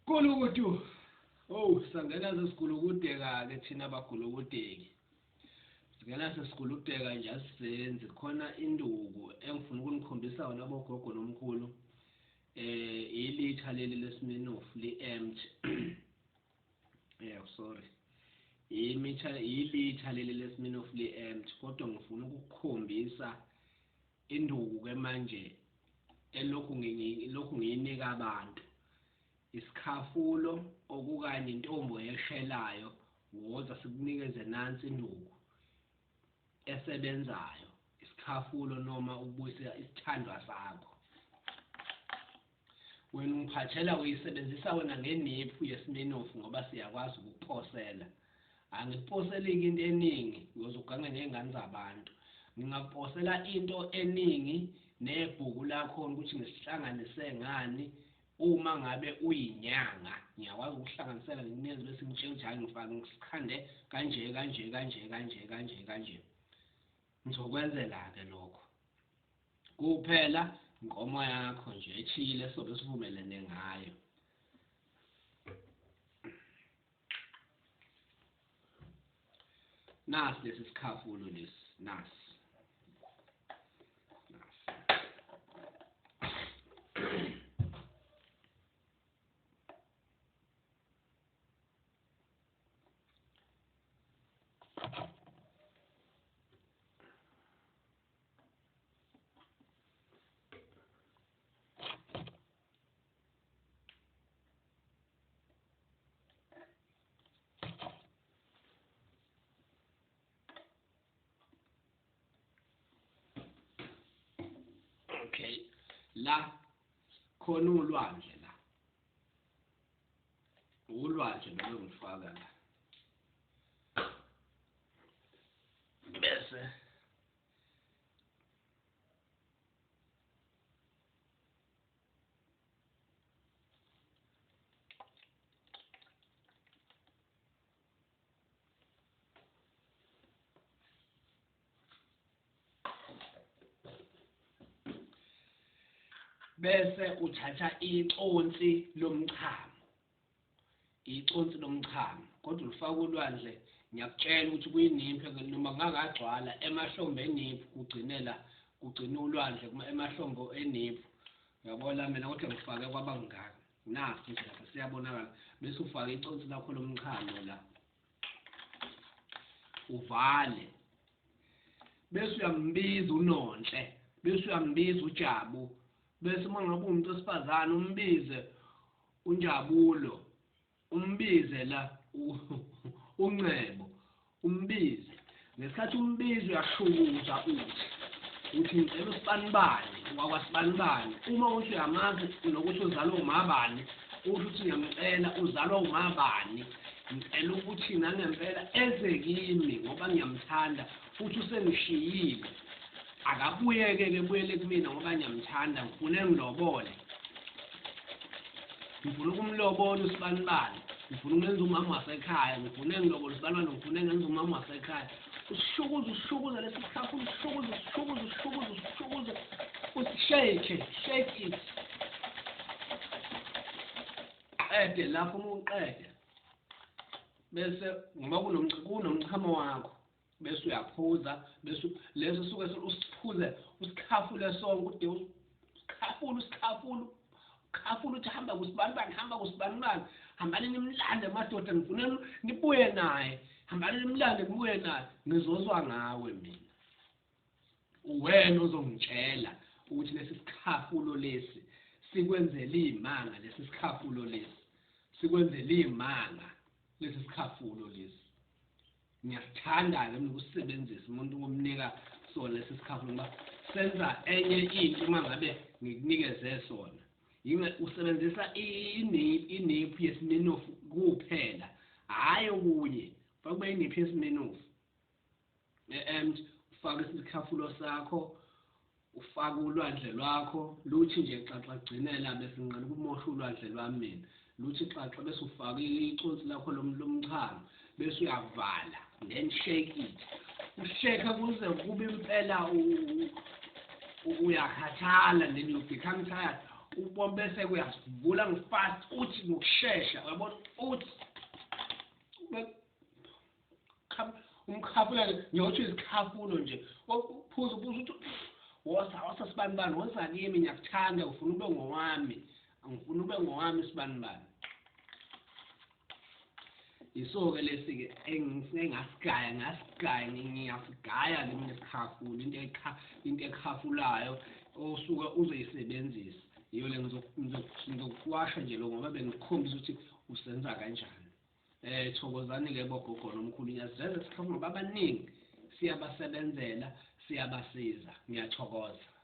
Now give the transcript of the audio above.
Gulukudu. Oh, sangena sesigulukudeka-ke thina bagulukudeki. Singena sesigulukudeka nje asisenzi. Khona induku engifuna ukunikhombisa yona bogogo nomkhulu. Ilitha leli leSmirnoff li-empty. Yeah, sorry. Imitha ilitha leli leSmirnoff li-empty, kodwa ngifuna ukukukhombisa induku ke manje elokhu ngiyinika abantu. Isikhafulo okukanye intombo yeshelayo, woza sikunikeze nansi induku esebenzayo, isikhafulo noma ukubuyisa isithandwa sakho. Wena ungiphathela uyisebenzisa wena ngeniphu yeSmirnoff ngoba siyakwazi ukukuphosela. Angikuposeliki into eningi, uyoze ugange ney'ngane zabantu. Ngingakuposela into eningi nebhuku lakhona ukuthi ngisihlanganise ngani. Uma ngabe uyinyanga ngiyakwazi ukuhlanganisela ngikunikeze bese ngitshela ukuthi hhayi ngifake ngisikhande kanje kanje kanje kanje kanje kanje. Ngizokwenzela-ke lokho. Kuphela inkomo yakho nje ethile sobe sivumelene ngayo. Nasi lesi sikhafulo lesi, nasi. Okay, la khona ulwandle la, ulwandle lo ngifaka la, bese bese uthatha iconsi lomchamo, iconsi lomchamo, kodwa ulifaka ulwandle. Ngiyakutshela ukuthi kuyiniphu noma kungakagcwala emahlombe eniphu, kugcinela kugcina ulwandle emahlombe eniphu. Uyabona mina kodwa ngifake kwaba ngaka. Nasi nje lapha siyabonakala. Bese ufaka iconsi lakho lomchamo la, uvale, bese uyambiza uNonhle, bese uyambiza uJabu, bese uma ngabe umuntu wesifazane umbize uNjabulo, umbize la uNcebo, umbize. Ngesikhathi umbiza uyashukuza uthi ngicela usibanibani wakwasibanibani. Uma uthi uyamazi nokuthi uzalwa umabani, usho ukuthi ngiyamcela uzalwa umabani, ngicela ukuthi nangempela eze kimi ngoba ngiyamthanda futhi usengishiyile, akabuyeke-ke ebuyele kumina ngoba ngiyamthanda, ngifune ngilobole, ngifuna ukumlobola usibanibani, ngifuna ukungenza umama wasekhaya, ngifune ngilobole usibanibani, ngifune ngenza umama wasekhaya. Usishukuze usishukuze lesi sikhafu, usishukuze usishukuze usishukuze usishukuze, usishake, shake it. Qede lapho, uma uqede bese ngoba kunomchamo wakho, bese uyaphuza, bese leso suke usiphuze usikhafule sonke, ude usikhafule usikhafule ukhafule, uthi hamba kusibanibani, hamba kusibanibani, hambani nimlande madoda, ngifuna nibuye naye, hambani nimlande nibuye naye, ngizozwa ngawe mina. Wena ozongitshela ukuthi lesi sikhafulo lesi sikwenzele imanga, lesi sikhafulo lesi sikwenzele imanga, lesi sikhafulo lesi. Ngiyasithanda-ke mina ukusebenzisa umuntu ukumnika sona lesi sikhafulo ngoba senza enye into uma ngabe ngikunikeze sona. Usebenzisa iniphu yeSmirnoff kuphela, hhayi okunye. Faka kube iniphu yeSmirnoff e-empty, ufake isikhafulo sakho, ufake ulwandle lwakho, luthi nje xaxa gcinela, bese ngiqala ukumosha ulwandle lwami mina, luthi xaxa, bese ufake iconsi lakho lomchamo, bese uyavala, then shake it, ushake kuze kube impela uyakhathala, then you become tired. Ubombe bese kuyasivula ngifast uthi ngokushesha uyabona uthi umkhafula ngiyothi izikhafulo nje uphuza uphuza uthi wosa wosa sibani bani woza kimi ngiyakuthanda ufuna ube ngowami ngifuna ube ngowami sibani bani. Yiso-ke lesi-ke engasigaya ngasigaya ngiyasigaya-ke mina isikhafulo into into ekhafulayo osuke uzoyisebenzisa yiyo le ngizokuwasha nje lo ngoba bengikukhombisa ukuthi usenza kanjani. Thokozani-ke bogogo nomkhulu ngiyaziveza isikhafu ngoba abaningi siyabasebenzela siyabasiza ngiyathokoza.